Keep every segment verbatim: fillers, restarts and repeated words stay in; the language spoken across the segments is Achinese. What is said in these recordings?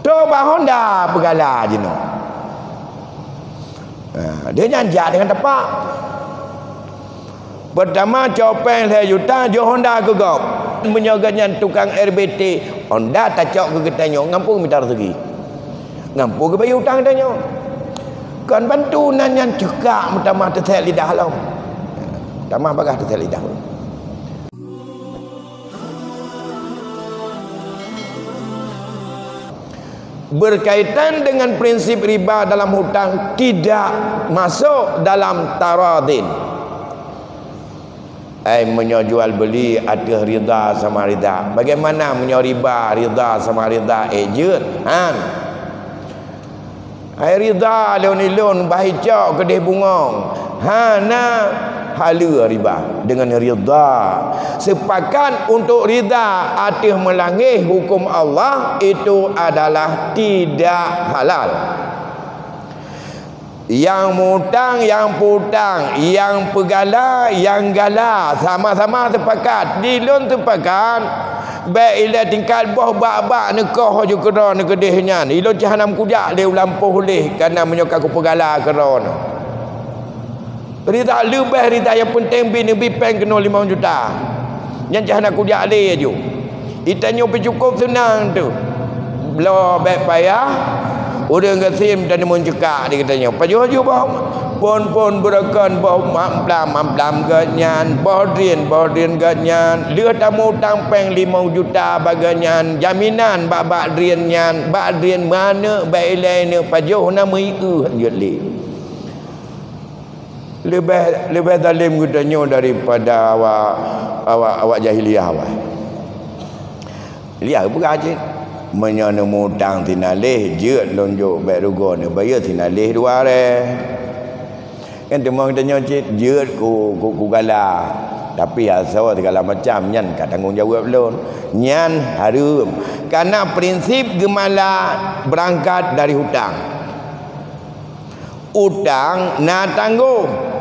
Trok bak Honda peugala jinoe. Ha, dia nyan jak dengan tepak. Pertama cok péng lhèe juta, jok Honda keu gob. Meunyoe geuh nyan tukang R B T, Honda tacok keu geutanyoe, ngan peue mita raseuki? Ngan peue geubayeue utang geutanyoe? Kon bantu nan nyan ceukak meutamah teuthèk lidah lom. Tamah bagaih teuthèk lidah. Berkaitan dengan prinsip riba dalam hutang, tidak masuk dalam taradin. Ai, meunyoe jual beuli ateueh rida sama rida. Bagaimana meunyoe riba, rida sama rida, eh, jeuet? Han. Ai, rida lôn ilôn bah icok keudeh bungong. Hana haleue riba dengan rida. Sepakat untuk rida ateueh meulangeh hukum Allah, itu adalah tidak halal. Nyang mutang, nyang peutang, nyang peugala, nyang gala, sama-sama teupakat. Di lôn teupakat, bèk ilèe tingkat boh bak-bak neukoh ju keudroe neukeudeh nyan. Ilôn cit hana meukujak lé u lampôh lé, kareuna meunyoe ka kupeugala keudroe nyoe. Rida leubeh rida nyang peunteng bi neubi péng keunoe limong juta. Nyan cit hana kujak lé aju. Geutanyoe pih cukôp seunang teuh. Bloe bèk payah, ureueng gasien taneumon ceukak di geutanyoe. Pajoh ju boh phôn-phôn beureukan boh mamplam-mamplam geuh nyan, boh drien-boh drien geuh nyan. Lheueh tamutang péng limong juta bak geuh nyan, jaminan bak-bak drien nyan, bak drien meuaneuk bèk ilèe neuk pajoh na meuieuh jeuet lé. Leubeh, leubeh zalim geutanyoe daripada awak, awak, awak jahiliyah awai. Jahiliyah peugah cit, meunyoe neumutang sinaleh, jeuet lôn jok bèk rugoe neubayeue sinaleh dua rèh. Kan teuma geutanyoe cit, jeuet ku, ku, kugala. Tapi asoe segala macam nyan ka tanggong jaweueb lôn. Nyan hareuem. Kareuna prinsip geumala beurangkat dari hutang. Utang na tanggong.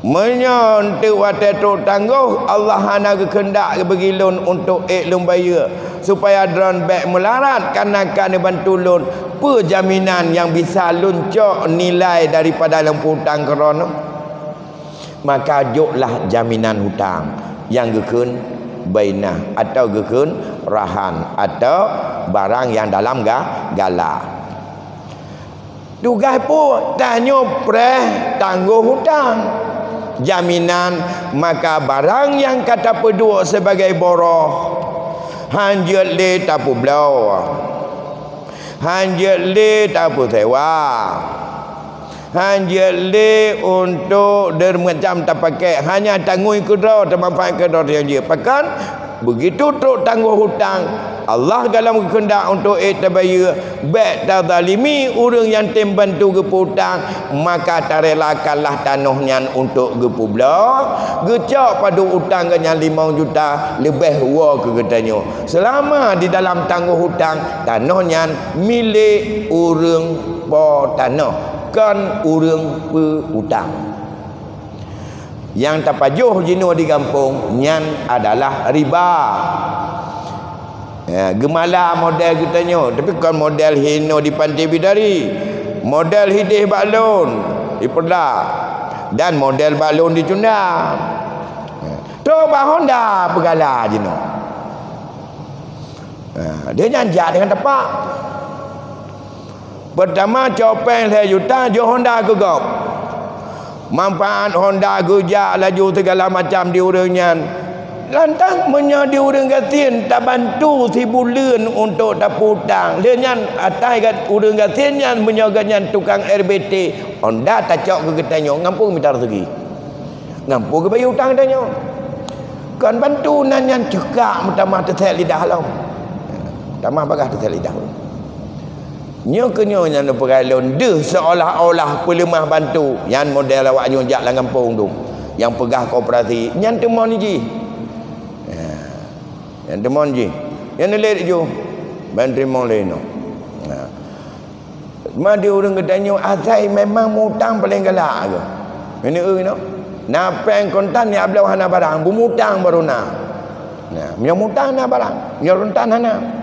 Meunyoe eunteuk watèe trok tanggong, Allah hana geukeundak bagi lôn untuk ék lôn bayeue, supaya droen bèk meularat, kareuna ka neubantu lôn, peue jaminan nyang bisa lôn cok nilai daripada lôn peutang keu droen? Maka joklah jaminan hutang nyang geukheun bainah atau geukheun rahan atau barang nyang dalam ga-, gala. Tugaih peue? Tanyoe preh tanggong hutang. Jaminan, maka barang nyang ka tapeuduek sibagai boroh, han jeuet lé tapeubloe, han jeuet lé tapeusewa, han jeuet lé untuk deuh macam tapakék, hanya tangui keudroe, tamanfaat keudroe nyang jeuet. Pakon? Begitu trok tanggong hutang, Allah galom geukeundak untuk ék tabayeue, bèk tazalimi ureueng nyang tem bantu geupeutang, maka tarelakanlah tanoh nyan untuk geupeubloe, geucok padub utang geuh nyan limong juta, leubeh woe keu geutanyoe. Seulama di dalam tanggong hutang, tanoh nyan milék ureueng po tanoh, kon ureueng peu-utang. Nyang tapajoh jinoe di gampông nyan adalah riba. Ya, geumala model geutanyoe, tapi kon model hinoe di Pantai Bidari. Model hideh bak lôn di Peureulak dan model bak lôn di Cunda. Ya, trok bak Honda peugala jinoe. Ya, dia nyan jak dengan tepak. Pertama cok péng lhèe juta, jok Honda keu gob. Manfaat Honda geujak laju segala macam di ureueng nyan. Lantas meunyoe di ureueng gasien tabantu sibuleuen untuk tapeutang, lheueh nyan atai gat-, ureueng gasien nyan meunyoe geuh nyan tukang R B T, Honda tacok keu geutanyoe, ngan peue mita raseuki? Ngan peue geubayeue utang geutanyoe? Kon bantu nan nyan ceukak meutamah teuthèk lidah lom. Tamah bagaih teuthèk lidah lom. Nyoe keuh nyoe nyang neupeugah lôn deuh seolah-olah peuleumah bantu. Nyan model awak nyoe jak lam gampông tu. Nyang peugah koperasi, nyan teumon jih. Ya. Nyan teumon jih. Nyan neulet ju. Ban teurimong lé inoe. Ya. Teuma di ureueng geutanyoe asai memang mutang paleng galak keuh. Nyoe inoe. Na péng kontan, nyak bloe hana barang, beumutang baru na. Nah, meunyoe mutang na barang, meunyoe kontan hana.